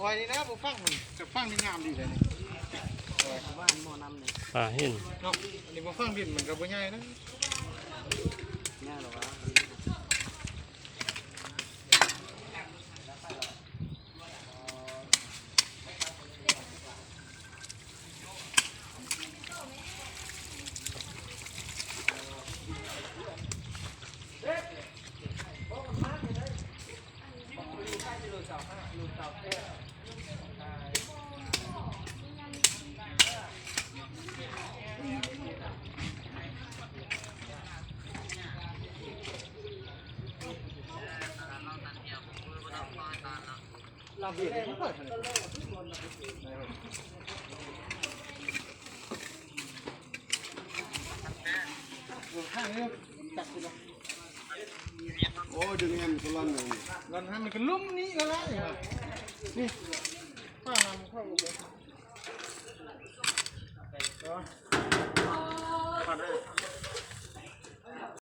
ໄປນີ້ນະ ບໍ່ຟັງມັນ ຈະຟັງນີ້ງາມດີເລີຍນີ້ ບ້ານໝໍນຳນີ້ ປາຫີນເນາະ. ອັນນີ້ບໍ່ຟັງດິນມັນກໍບໍ່ໃຫຍ່ນະ ຍາກແລ້ວວະ. ໂອ້ຍ ດຶງໃຫ້ມັນກະລ່ອນເລີຍ ລ່ອນໃຫ້ມັນກະລຸ່ມນີ້ກໍໄດ້. ນີ້ ປ້ານຳເຂົ້າ